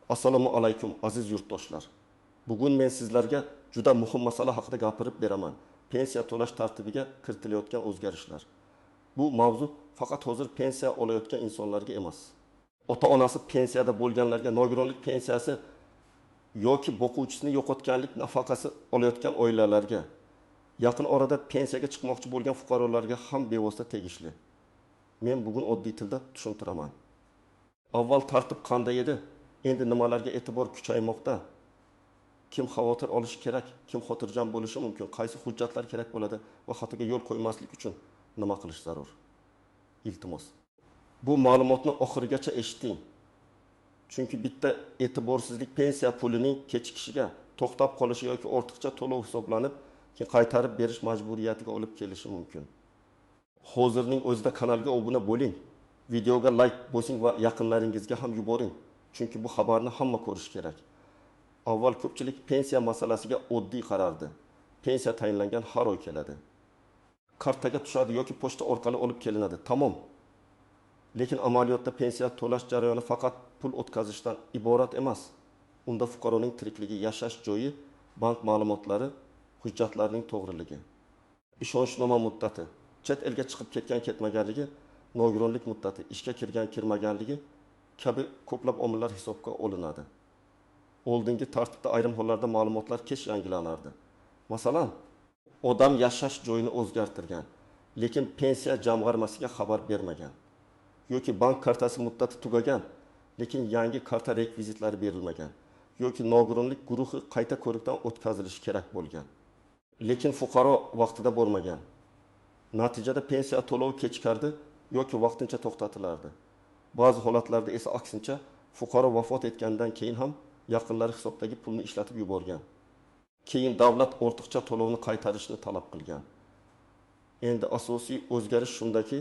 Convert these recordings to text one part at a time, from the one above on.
Assalomu alaykum, aziz yurtdoshlar. Bugun men sizlarga juda muhim masala haqida gapirib beraman. Pensiya to'lash tartibiga kiritilayotgan o'zgarishlar. Bu mavzu faqat hozir pensiya olayotgan insonlarga emas. Ota-onasi pensiyada bo'lganlarga nogironlik pensiyasi yoki boquvchisini yo'qotganlik nafaqasi olayotgan oilalarga, yaqin orada pensiyaga chiqmoqchi bo'lgan fuqarolarga ham bevosita tegishli. Men bugun oddiy tilda tushuntiraman. Avval tartib qanday edi? Endi nimalarga e'tibor kuchaymoqda? Kim xavotir olishi kerak, kim xotirjam bo'lishi mumkin, qaysi hujjatlar kerak bo'ladi va xatoga yo'l qo'ymaslik uchun nima qilish zarur? Iltimos, bu ma'lumotni oxirigacha eshiting. Chunki bitta e'tiborsizlik pensiya pulining kechikishiga, to'xtab qolishi yoki ortiqcha to'lov hisoblanib, keyin qaytarib berish majburiyatiga olib kelishi mumkin. Hozirning o'zida kanalga obuna bo'ling, videoga like bosing va yaqinlaringizga ham yuboring. Chunki bu xabarni hamma ko'rishi kerak. Avval ko'pchilik pensiya masalasiga oddiy qarardi. Pensiya tayinlangan har oy keladi. Kartaga tushadi yoki pochta orqali olib kelinadi. Tamom. Lekin amaliyotda pensiya to'lash jarayoni faqat pul o'tkazishdan iborat emas. Unda fuqaroning tirikligi, yashash joyi, bank ma'lumotlari, hujjatlarning to'g'riligi, ishonchnoma muddati, chet elga chiqib ketgan ketmaganligi, nogironlik muddati, ishga kirgan kirmaganligi kabi ko'plab omillar hisobga olinadi. Oldingi tartibda ayrim hollarda ma'lumotlar kech yangilanardi. Masalan, odam yashash joyini o'zgartirgan, lekin pensiya jamg'armasiga xabar bermagan yoki bank kartasi muddati tugagan, lekin yangi karta rekvizitlari berilmagan yoki nogironlik guruhi qayta ko'rikdan o'tkazilishi kerak bo'lgan, lekin fuqaro vaqtida bormagan. Natijada pensiya to'lovi kechikardi yoki vaqtincha to'xtatilardi. Ba'zi holatlarda esa aksincha, fuqaro vafot etgandan keyin ham yaqinlari hisobdagi pulni ishlatib yuborgan. Keyin davlat ortiqcha to'lovni qaytarishni talab qilgan. Endi asosiy o'zgarish shundaki,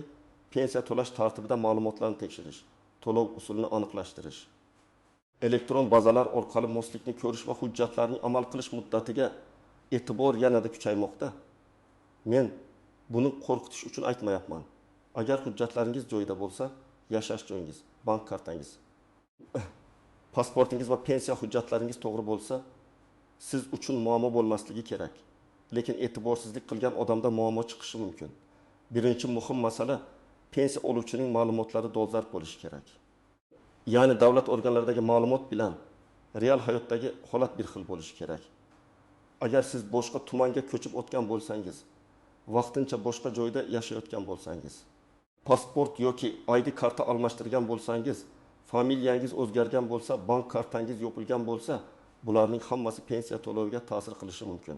pensiya to'lash tartibida ma'lumotlarni tekshirish, to'lov usulini aniqlashtirish, elektron bazalar orqali moslikni ko'rish va hujjatlarning amal qilish muddatiga e'tibor yanada kuchaymoqda. Men buni qo'rqitish uchun aytmayapman. Agar hujjatlaringiz joyida bo'lsa, yashash joyingiz, bank kartangiz, pasportingiz va pensiya hujjatlaringiz to'g'ri bo'lsa, siz uchun muammo bo'lmasligi kerak. Lekin e'tiborsizlik qilgan odamda muammo chiqishi mumkin. Birinchi muhim masala, pensiya oluvchining ma'lumotlari dolzarb bo'lishi kerak. Ya'ni davlat organlaridagi ma'lumot bilan real hayotdagi holat bir xil bo'lishi kerak. Agar siz boshqa tumanga ko'chib o'tgan bo'lsangiz, vaqtincha boshqa joyda yashayotgan bo'lsangiz, pasport yoki ID karta almashtirgan bo'lsangiz, familiyangiz o'zgargan bo'lsa, bank kartangiz yopilgan bo'lsa, bularning hammasi pensiya to'loviga ta'sir qilishi mumkin.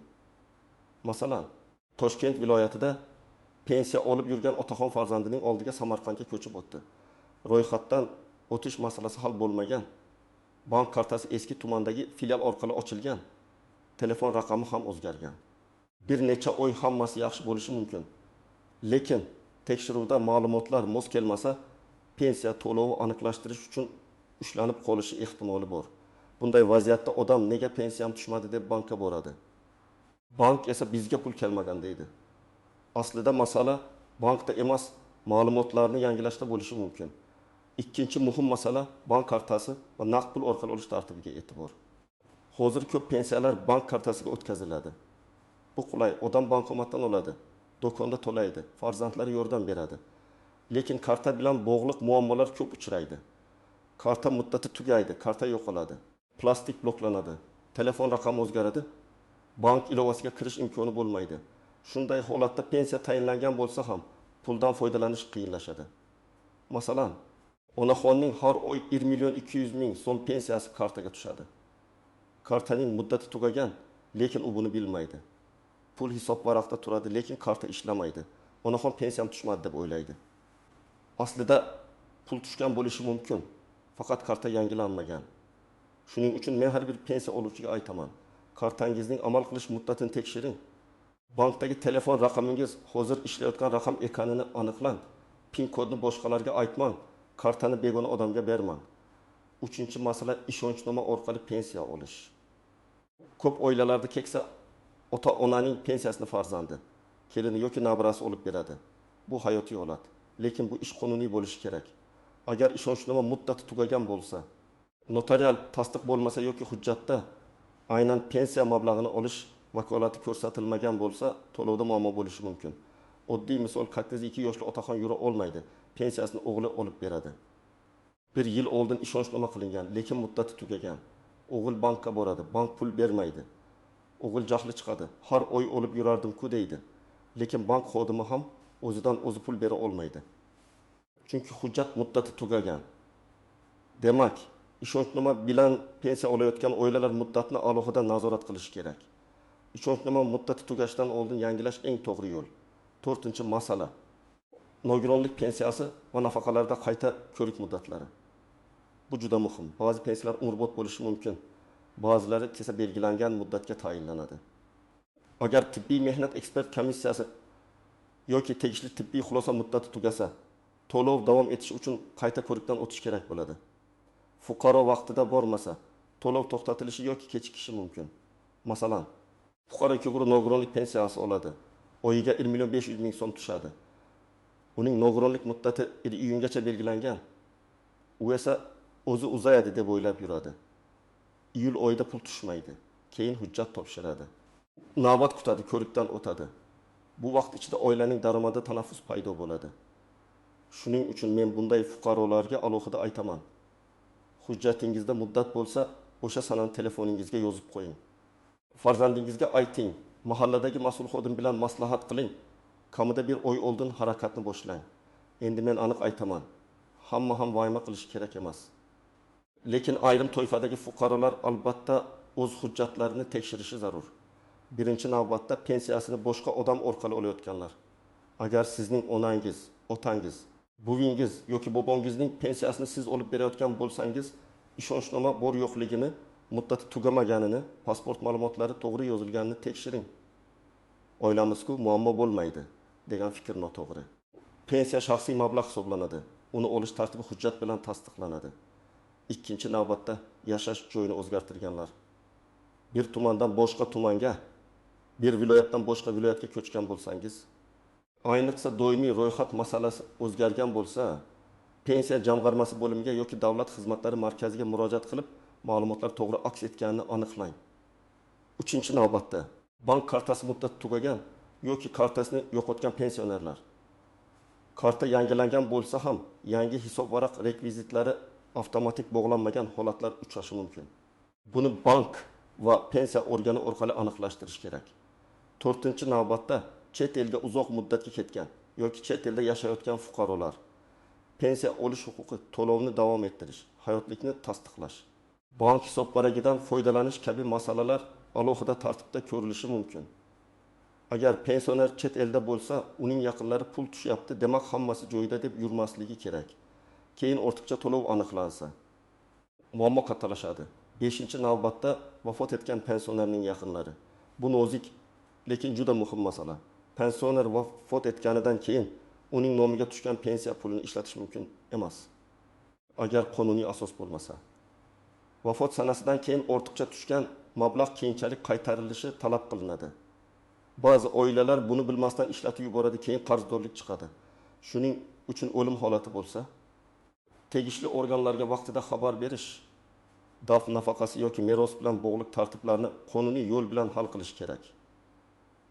Masalan, Toshkent viloyatida pensiya olib yurgan otaxon farzandining oldiga Samarqandga ko'chib o'tdi. Ro'yxatdan o'tish masalasi hal bo'lmagan. Bank kartasi eski tumandagi filial orqali ochilgan. Telefon raqami ham o'zgargan. Bir necha oy hammasi yaxshi bo'lishi mumkin. Lekin tekshiruvda ma'lumotlar mos kelmasa, pensiya to'lovi aniqlashtirish uchun ushlanib qolishi ehtimoli bor. Bunday vaziyatda odam nega pensiyam tushmadi deb bankka boradi. Bank esa bizga pul kelmagan deydi. Aslida masala bankda emas, ma'lumotlarni yangilashda bo'lishi mumkin. Ikkinchi muhim masala bank kartasi va naqd pul orqali olish tartibiga e'tibor. Hozir ko'p pensiyalar bank kartasiga o'tkaziladi. Bu qulay, odam bankomatdan oladi, do'konda to'laydi, farzandlari yordam beradi. Lekin karta bilan bog'liq muammolar ko'p uchraydi. Karta muddati tugaydi, karta yo'qoladi, plastik bloklanadi, telefon raqami o'zgaradi, bank ilovasiga kirish imkoni bo'lmaydi. Shunday holatda pensiya tayinlangan bo'lsa ham puldan foydalanish qiyinlashadi. Masalan, onaxonning har oy 1 200 000 so'm pensiyasi kartaga tushadi. Kartaning muddati tugagan, lekin u buni bilmaydi. Pul hisob varaqda turadi, lekin karta ishlamaydi. Onaxon pensiyam tushmadi deb o'ylaydi. Aslida pul tushgan bo'lishi mumkin, faqat karta yangilanmagan. Shuning uchun men har bir pensiya oluvchiga aytaman: kartangizning amal qilish muddatini tekshiring. Bankdagi telefon raqamingiz hozir ishlayotgan raqam ekanini aniqlang. PIN kodni boshqalarga aytmang, kartani begona odamga bermang. Uchinchi masala ishonchnoma orqali pensiya olish. Ko'p oilalarda keksa ota-onaning pensiyasini farzandi, kelini yoki nabirasi olib beradi. Bu hayotiy holat, lekin bu ish qonuniy bo'lishi kerak. Agar ishonchnoma muddati tugagan bo'lsa, Notarial tasdiq bo'lmasa yoki hujjatda aynan pensiya mablag'ini olish vakolati ko'rsatilmagan bo'lsa, to'lovda muammo bo'lishi mumkin. Oddiy misol: 82 yoshli otaxon yura olmaydi, pensiyasini o'g'li olib beradi. Bir yil oldin ishonchnoma qilingan, lekin muddati tugagan. O'g'il bankka boradi, bank pul bermaydi. O'g'il jahli chiqadi, har oy olib yurardim-ku deydi. Lekin bank xodimi ham o'zidan o'zi pul bera olmaydi. Chunki hujjat muddati tugagan. Demak, ishonchnoma bilan pensiya olayotgan oilalar muddatni alohida nazorat qilishi kerak. Ishonchnoma muddati tugashidan oldin yangilash eng to'g'ri yo'l. To'rtinchi masala. Nogironlik pensiyasi va nafaqalarda qayta ko'rik muddatlari. Bu juda muhim. Ba'zi pensiyalar umrbod bo'lishi mumkin. Ba'zilari esa belgilangan muddatga tayinlanadi. Agar tibbiy mehnat ekspert komissiyasi yoki tegishli tibbiy xulosa muddati tugasa, to'lov davom etishi uchun qayta ko'rikdan o'tish kerak bo'ladi. Fuqaro vaqtida bormasa, to'lov to'xtatilishi yoki kechikishi mumkin. Masalan, fuqaro ikki nogironlik pensiyasi oladi. Oyiga 1 million 500 ming so'm tushadi. Uning nogironlik muddati 1 iyungacha belgilangan. U esa o'zi uzayadi deb o'ylab yuradi. Iyul oyida pul tushmaydi. Keyin hujjat topshiradi. Navbat kutadi, ko'rikdan o'tadi. Bu vaqt ichida oilaning daromadida tanaffus paydo bo'ladi. Shuning uchun men bunday fuqarolarga alohida aytaman. Hujjatingizda muddat bo'lsa, o'sha sanani telefoningizga yozib qo'ying. Farzandingizga ayting, mahalladagi mas'ul xodim bilan maslahat qiling. Kamida bir oy oldin harakatni boshlang. Endi men aniq aytaman. Hamma ham vahima qilishi kerak emas. Lekin ayrim toifadagi fuqarolar albatta o'z hujjatlarini tekshirishi zarur. Birinchi navbatda pensiyasini boshqa odam orqali olayotganlar. Agar sizning onangiz, otangiz, buvingiz yoki bobongizning pensiyasini siz olib berayotgan bo'lsangiz, ishonchnoma bor yo'qligini, muddati tugamaganini, pasport ma'lumotlari to'g'ri yozilganini tekshiring. Oilamiz-ku, muammo bo'lmaydi degan fikr noto'g'ri. Pensiya shaxsiy mablag' hisoblanadi. Uni olish tartibi hujjat bilan tasdiqlanadi. Ikkinchi navbatda yashash joyini o'zgartirganlar. Bir tumandan boshqa tumanga, bir viloyatdan boshqa viloyatga ko'chgan bo'lsangiz, ayniqsa doimiy ro'yxat masalasi o'zgargan bo'lsa, pensiya jamg'armasi bo'limiga yoki davlat xizmatlari markaziga murojaat qilib, ma'lumotlar to'g'ri aks etganini aniqlang. Uchinchi navbatda bank kartasi muddati tugagan yoki kartasini yo'qotgan pensionerlar. Karta yangilangan bo'lsa ham, yangi hisobvaraq rekvizitlari avtomatik bog'lanmagan holatlar uchrashi mumkin. Buni bank va pensiya organi orqali aniqlashtirish kerak. To'rtinchi navbatda chet elga uzoq muddatga ketgan yoki chet elda yashayotgan fuqarolar. Pensiya olish huquqi, to'lovni davom ettirish, hayotlikni tasdiqlash, bank hisobvaragidan foydalanish kabi masalalar alohida tartibda ko'rilishi mumkin. Agar pensioner chet elda bo'lsa, uning yaqinlari pul tushyapti, demak hammasi joyida deb yurmasligi kerak. Keyin ortiqcha to'lov aniqlansa, muammo kattalashadi. Beshinchi navbatda vafot etgan pensionerning yaqinlari. Bu nozik, lekin juda muhim masala. Pensioner vafot etganidan keyin uning nomiga tushgan pensiya pulini ishlatish mumkin emas. Agar qonuniy asos bo'lmasa. Vafot sanasidan keyin ortiqcha tushgan mablag' keyinchalik qaytarilishi talab qilinadi. Ba'zi oilalar buni bilmasdan ishlatib yuboradi, keyin qarzdorlik chiqadi. Shuning uchun o'lim holati bo'lsa, tegishli organlarga vaqtida xabar berish, daf nafaqasi yoki meros bilan bog'liq tartiblarni qonuniy yo'l bilan hal qilish kerak.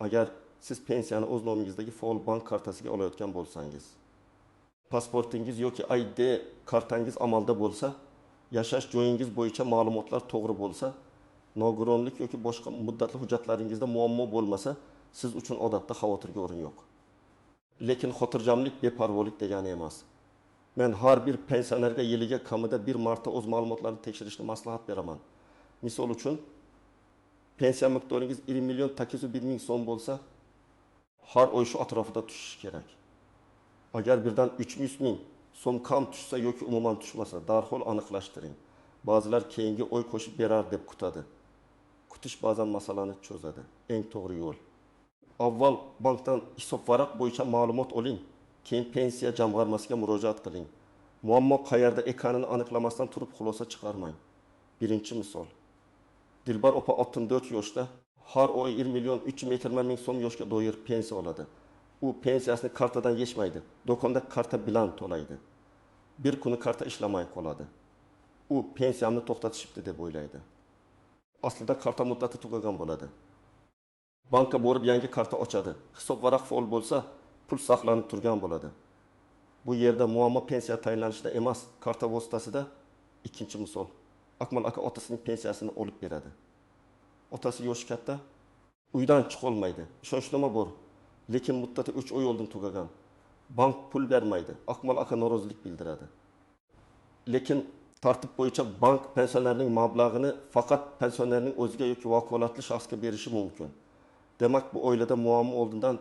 Agar siz pensiyani o'z nomingizdagi faol bank kartasiga olayotgan bo'lsangiz, pasportingiz yoki ID kartangiz amalda bo'lsa, yashash joyingiz bo'yicha ma'lumotlar to'g'ri bo'lsa, nogironlik yoki boshqa muddatli hujjatlaringizda muammo bo'lmasa, siz uchun odatda xavotirga o'rin yo'q. Lekin xotirjamlik beparvolik degani emas. Men har bir pensionerga yiliga kamida bir marta o'z ma'lumotlarini tekshirishni maslahat beraman. Misol uchun, pensiya miqdoringiz 1 million 801 ming so'm bo'lsa, har oy shu atrofida tushishi kerak. Agar birdan 300 ming so'm kam tushsa yoki umuman tushmasa, darhol aniqlashtiring. Ba'zilar keyingi oy qo'shib berar deb kutadi. Kutish ba'zan masalani cho'zadi. Eng to'g'ri yo'l. Avval bankdan hisobvaraq bo'yicha ma'lumot oling, keyin pensiya jamg'armasiga murojaat qiling. Muammo qayerda ekanini aniqlamasdan turib xulosa chiqarmang. Birinchi misol. Dilbar opa 64 yoshda, har oy 1 million 320 ming so'm yoshga doir pensiya oladi. U pensiyasini kartadan yechmaydi, do'konda karta bilan to'laydi. Bir kuni karta ishlamay qoladi. U pensiyamni to'xtatishibdi deb o'ylaydi. Aslida karta muddati tugagan bo'ladi. Bankka borib yangi karta ochadi. Hisobvaraq faol bo'lsa, pul saqlanib turgan bo'ladi. Bu yerda muammo pensiya tayinlanishida emas, karta vositasida. Ikkinchi misol. Akmal aka otasining pensiyasini olib beradi. Otasi yoshi katta, uydan chiqolmaydi. Ishonchnoma bor, lekin muddati 3 oy oldin tugagan. Bank pul bermaydi. Akmal aka norozilik bildiradi. Lekin tartib bo'yicha bank pensionerning mablag'ini faqat pensionerning o'ziga yoki vakolatli shaxsga berishi mumkin. Demak, bu oilada muammo oldindan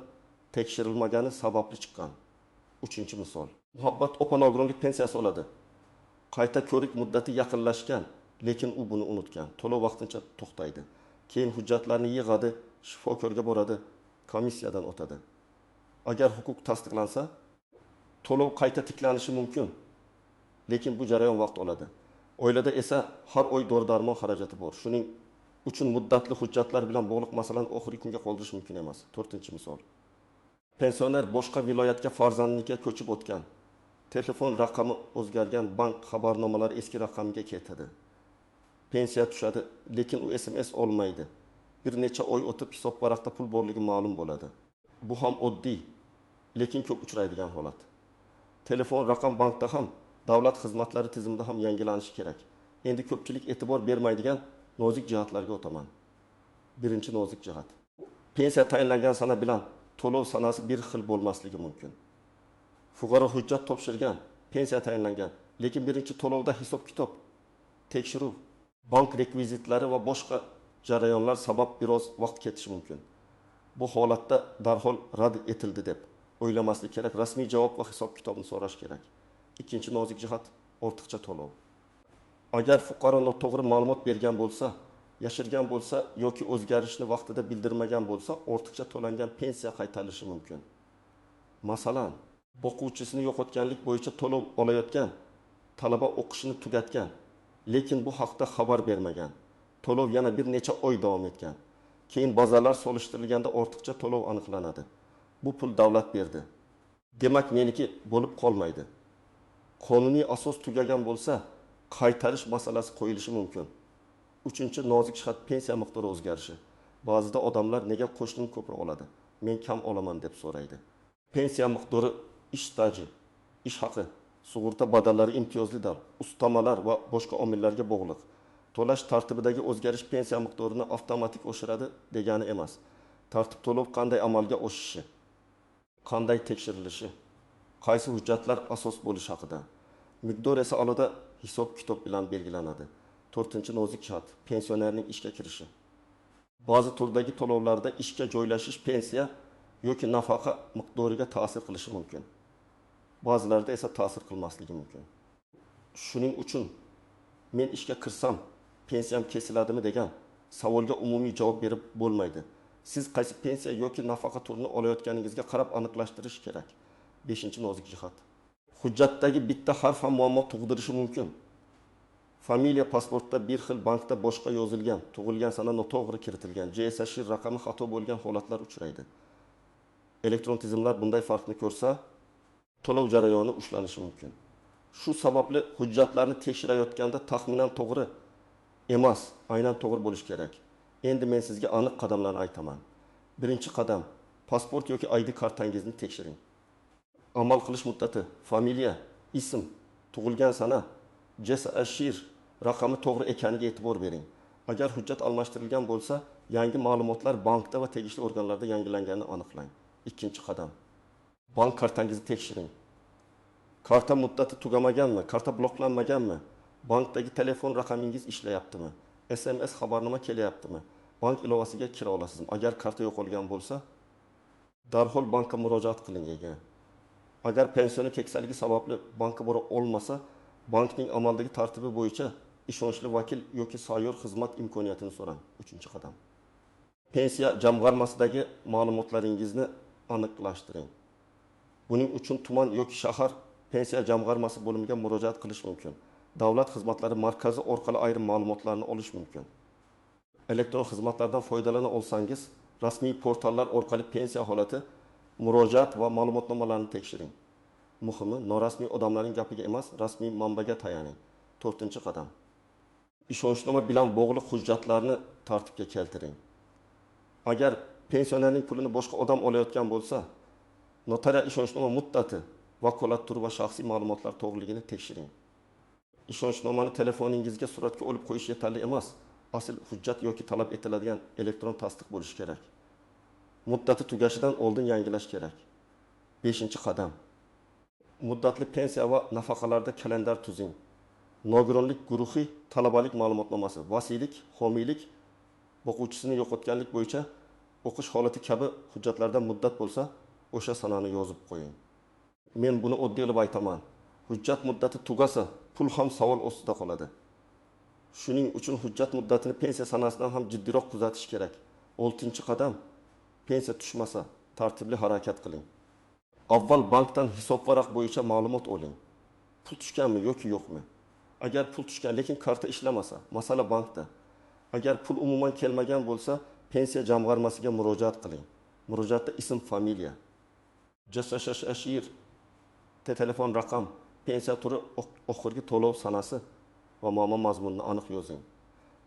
tekshirilmagani sababli chiqqan. Uchinchi misol. Muhabbat opa nogironlik pensiyasi oladi. Qayta ko'rik muddati yaqinlashgan, lekin u buni unutgan. To'lov vaqtincha to'xtaydi. Keyin hujjatlarni yig'adi, shifokorga boradi, komissiyadan o'tadi. Agar huquq tasdiqlansa, to'lov qayta tiklanishi mumkin. Lekin bu jarayon vaqt oladi. Oilada esa har oy dori-darmon xarajati bor. Shuning uchun muddatli hujjatlar bilan bog'liq masalani oxirgi kunga qoldirish mumkin emas. To'rtinchi misol. Pensioner boshqa viloyatga farzandinikiga ko'chib o'tgan. Telefon raqami o'zgargan, bank xabarnomalari eski raqamga ketadi. Pensiya tushadi, lekin u SMS olmaydi. Bir necha oy o'tib hisobvaraqda pul borligi ma'lum bo'ladi. Bu ham oddiy, lekin ko'p uchraydigan holat. Telefon raqam bankda ham, davlat xizmatlari tizimida ham yangilanishi kerak. Endi ko'pchilik e'tibor bermaydigan nozik jihatlarga o'taman. Birinchi nozik jihat. Pensiya tayinlangan sana bilan to'lov sanasi bir xil bo'lmasligi mumkin. Fuqaro hujjat topshirgan, pensiya tayinlangan, lekin birinchi to'lovda hisob-kitob, tekshiruv, bank rekvizitlari va boshqa jarayonlar sabab biroz vaqt ketishi mumkin. Bu holatda darhol rad etildi deb o'ylamaslik kerak, rasmiy javob va hisob-kitobni so'rash kerak. Ikkinchi nozik jihat ortiqcha to'lov. Agar fuqaro noto'g'ri ma'lumot bergan bo'lsa, yashirgan bo'lsa yoki o'zgarishni vaqtida bildirmagan bo'lsa, ortiqcha to'langan pensiya qaytarilishi mumkin. Masalan, boquvchisini yo'qotganlik bo'yicha to'lov olayotgan talaba o'qishini tugatgan, lekin bu haqda xabar bermagan. To'lov yana bir necha oy davom etgan. Keyin bazalar solishtirilganda ortiqcha to'lov aniqlanadi. Bu pul davlat berdi. Demak, meniki bo'lib qolmaydi. Qonuniy asos tugagan bo'lsa, qaytarish masalasi qo'yilishi mumkin. Uchinchi nozik jihat pensiya miqdori o'zgarishi. Ba'zida odamlar nega qo'shnim ko'proq oladi, men kam olaman deb so'raydi. Pensiya miqdori ish staji, ish haqi, sug'urta badallari, imtiyozli dam, ustamalar va boshqa omillarga bog'liq. To'lash tartibidagi o'zgarish pensiya miqdorini avtomatik oshiradi degani emas. Tartib to'lov qanday amalga oshishi, qanday tekshirilishi, qaysi hujjatlar asos bo'lishi haqida. Miqdor esa alohida hisob-kitob bilan belgilanadi. To'rtinchi nozik jihat pensionerning ishga kirishi. Ba'zi turdagi to'lovlarda ishga joylashish pensiya yoki nafaqa miqdoriga ta'sir qilishi mumkin. Ba'zilarda esa ta'sir qilmasligi mumkin. Shuning uchun men ishga kirsam pensiyam kesiladimi degan savolga umumiy javob berib bo'lmaydi. Siz qaysi pensiya yoki nafaqa turini olayotganingizga qarab aniqlashtirish kerak. Beshinchi nozik jihat. Hujjatdagi bitta harf ham muammo tug'dirishi mumkin. Familiya pasportda bir xil, bankda boshqa yozilgan, tug'ilgan sana noto'g'ri kiritilgan, JSSh raqami xato bo'lgan holatlar uchraydi. Elektron tizimlar bunday farqni ko'rsa, to'lov jarayoni ushlanishi mumkin. Shu sababli hujjatlarni tekshirayotganda taxminan to'g'ri emas, aynan to'g'ri bo'lishi kerak. Endi men sizga aniq qadamlarni aytaman. Birinchi qadam, pasport yoki ID kartangizni tekshiring. Amal qilish muddati, familiya, ism, tug'ilgan sana, JSSh raqami to'g'ri ekaniga e'tibor bering. Agar hujjat almashtirilgan bo'lsa, yangi ma'lumotlar bankda va tegishli organlarda yangilanganini aniqlang. Ikkinchi qadam, bank kartangizni tekshiring. Karta muddati tugamaganmi, karta bloklanmaganmi, bankdagi telefon raqamingiz ishlayaptimi, SMS xabarnoma kelyaptimi, bank ilovasiga kira olasizmi? Agar karta yo'qolgan bo'lsa, darhol bankka murojaat qiling. Agar pensioner keksaligi sababli bankka bora olmasa, bankning amaldagi tartibi bo'yicha ishonchli vakil yoki sayyor xizmat imkoniyatini so'rang. Uchinchi qadam. Pensiya jamg'armasidagi ma'lumotlaringizni aniqlashtiring. Buning uchun tuman yoki shahar pensiya jamg'armasi bo'limiga murojaat qilish mumkin. Davlat xizmatlari markazi orqali ayrim ma'lumotlarni olish mumkin. Elektron xizmatlardan foydalana olsangiz, rasmiy portallar orqali pensiya holati, murojaat va ma'lumotnomalarni tekshiring. Muhimi, norasmiy odamlarning gapiga emas, rasmiy manbaga tayaning. To'rtinchi qadam. Ishonchnoma bilan bog'liq hujjatlarni tartibga keltiring. Agar pensionerning pulini boshqa odam olayotgan bo'lsa, notarial ishonchnoma muddati, vakolat turi va shaxsiy ma'lumotlar to'g'riligini tekshiring. Ishonchnomani telefoningizga suratga olib qo'yish yetarli emas. Asl hujjat yoki talab etiladigan elektron tasdiq bo'lishi kerak. Muddati tugashidan oldin yangilash kerak. Beshinchi qadam. Muddatli pensiya va nafaqalarda kalendar tuzing. Nogironlik guruhi talabalik ma'lumotnomasi, vasiylik, homiylik, boquvchisini yo'qotganlik bo'yicha o'qish holati kabi hujjatlarda muddat bo'lsa, o'sha sanani yozib qo'ying. Men buni oddiy qilib aytaman. Hujjat muddati tugasa, pul ham savol ostida qoladi. Shuning uchun hujjat muddatini pensiya sanasidan ham jiddiyroq kuzatish kerak. Oltinchi qadam. Pensiya tushmasa, tartibli harakat qiling. Avval bankdan hisobvaraq bo'yicha ma'lumot oling. Pul tushganmi yoki yo'qmi? Agar pul tushgan, lekin karta ishlamasa, masala bankda. Agar pul umuman kelmagan bo'lsa, pensiya jamg'armasiga murojaat qiling. Murojaatda ism, familiya, JSShShIR, telefon raqam, pensiya turi, oxirgi to'lov sanasi va muammo mazmunini aniq yozing.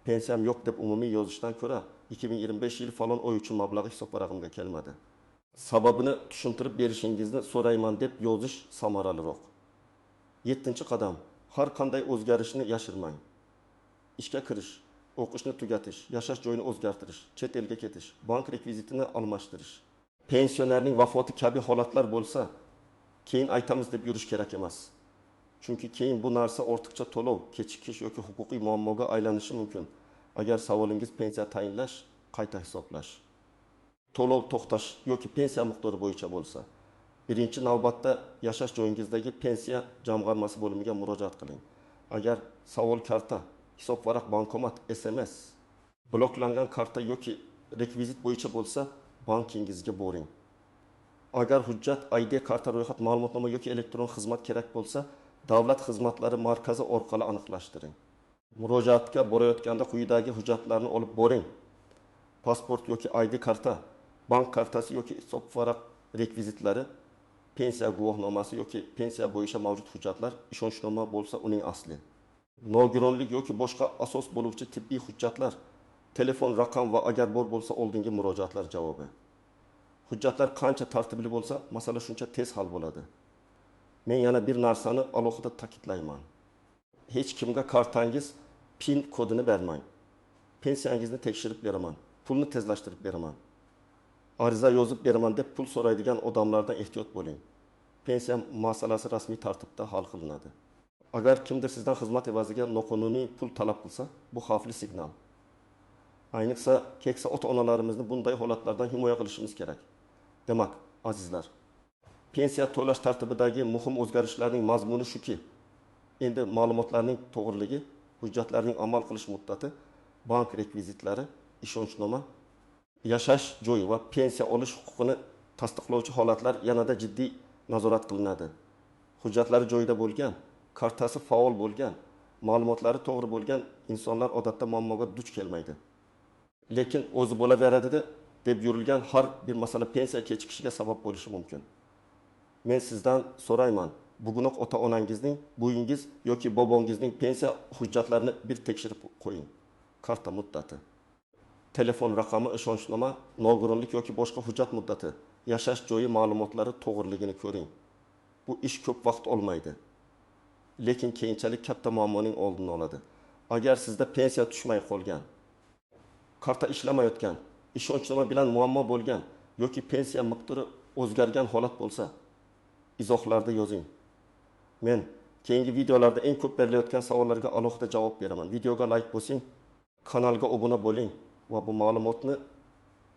Pensiyam yo'q deb umumiy yozishdan ko'ra 2025 yil falon oy uchun mablag'i hisobvarag'imga kelmadi. Sababini tushuntirib berishingizni so'rayman deb yozish samaraliroq. Yettinchi qadam. Har qanday o'zgarishni yashirmang. Ishga kirish, o'qishni tugatish, yashash joyini o'zgartirish, chet elga ketish, bank rekvizitini almashtirish. Pensionerning vafoti kabi holatlar bo'lsa, keyin aytamiz deb yurish kerak emas. Chunki keyin bu narsa ortiqcha to'lov, kechikish yoki huquqiy muammoga aylanishi mumkin. Agar savolingiz pensiya tayinlash, qayta hisoblash, to'lov to'xtash yoki pensiya miqdori bo'yicha bo'lsa, birinchi navbatda yashash joyingizdagi pensiya jamg'armasi bo'limiga murojaat qiling. Agar savol karta, hisobvaraq, bankomat, SMS, bloklangan karta yoki rekvizit bo'yicha bo'lsa, bankingizga boring. Agar hujjat, ID karta, ro'yxat ma'lumotnoma yoki elektron xizmat kerak bo'lsa, davlat xizmatlari markazi orqali aniqlashtiring. Murojaatga borayotganda quyidagi hujjatlarni olib boring. Pasport yoki ID karta, bank kartasi yoki hisobvaraq rekvizitlari, pensiya guvohnomasi yoki pensiya bo'yicha mavjud hujjatlar, ishonchnoma bo'lsa uning asli. Nogironlik yoki boshqa asos bo'luvchi tibbiy hujjatlar, telefon raqam va agar bor bo'lsa oldingi murojaatlar javobi. Hujjatlar qancha tartibli bo'lsa, masala shuncha tez hal bo'ladi. Men yana bir narsani alohida ta'kidlayman. Hech kimga kartangiz PIN kodini bermang. Pensiyangizni tekshirib beraman, pulni tezlashtirib beraman, ariza yozib beraman deb pul so'raydigan odamlardan ehtiyot bo'ling. Pensiya masalasi rasmiy tartibda hal qilinadi. Agar kimdir sizdan xizmat evaziga noqonuniy pul talab qilsa, bu xavfli signal. Ayniqsa keksa ota-onalarimizni bunday holatlardan himoya qilishimiz kerak. Demak, azizlar, pensiya to'lash tartibidagi muhim o'zgarishlarning mazmuni shuki, endi ma'lumotlarning to'g'riligi, hujjatlarning amal qilish muddati, bank rekvizitlari, ishonchnoma, yashash joyi va pensiya olish huquqini tasdiqlovchi holatlar yanada jiddiy nazorat qilinadi. Hujjatlari joyida bo'lgan, kartasi faol bo'lgan, ma'lumotlari to'g'ri bo'lgan insonlar odatda muammoga duch kelmaydi. Lekin o'zi bo'laveradi deb yurilgan har bir masala pensiya kechikishiga sabab bo'lishi mumkin. Men sizdan so'rayman, bugunoq ota-onangizning, buyingiz yoki bobongizning pensiya hujjatlarini bir tekshirib qo'ying. Karta muddati, telefon raqami, ishonchnoma, nogironlik yoki boshqa hujjat muddati, yashash joyi ma'lumotlari to'g'riligini ko'ring. Bu ish ko'p vaqt olmaydi, lekin keyinchalik katta muammoning oldini oladi. Agar sizda pensiya tushmay qolgan, karta ishlamayotgan, ishonchnoma bilan muammo bo'lgan yoki pensiya miqdori o'zgargan holat bo'lsa, izohlarda yozing. Men keyingi videolarda eng ko'p berilayotgan savollarga alohida javob beraman. Videoga like bosing, kanalga obuna bo'ling va bu ma'lumotni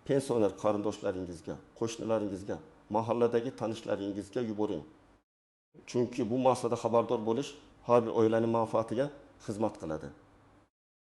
pensioner qarindoshlaringizga, qo'shnilaringizga, mahalladagi tanishlaringizga yuboring. Chunki bu masalada xabardor bo'lish har bir oilaning manfaatiga xizmat qiladi.